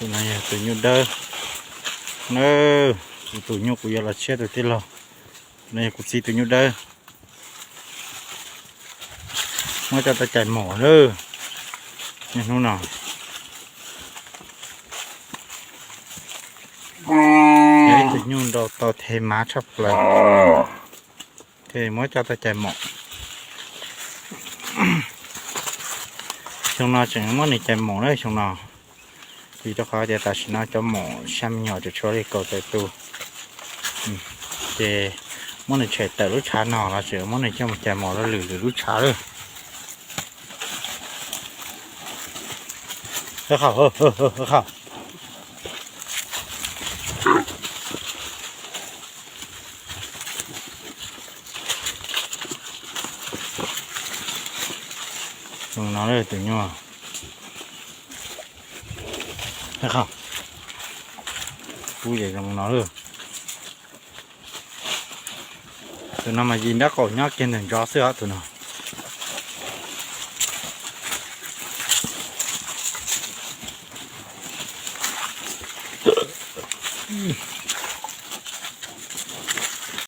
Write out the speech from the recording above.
No yog tus nyuj dawb na, kuv tus nyuj kuv yuav los tshiab tus tij laug. No yog kuv txiv tus nyuj dawb. Muab coj tuaj cais maum lawm. Niaj hnub no yog ib tug nyuj nrau tau them mav tshaj plaws, thiaj muab coj tuaj cais maum. Xyoo no tseem muab nws cais maum na xyoo no, vim rau qhov tias tam sim no cov maum xya me nyuam tseem tshuav li kaum tawm tus. Ces muab nws tshem tawm lub tshav no los tseem muab nws coj mus cais maum rau lwm lwm lub tshav lawm. Qhov zoo no lawm tus nyuj. Qhov zoo no lawm. Tus no mas yim nraub qaum nyob kiag ntawm ntsos xwb os tus no.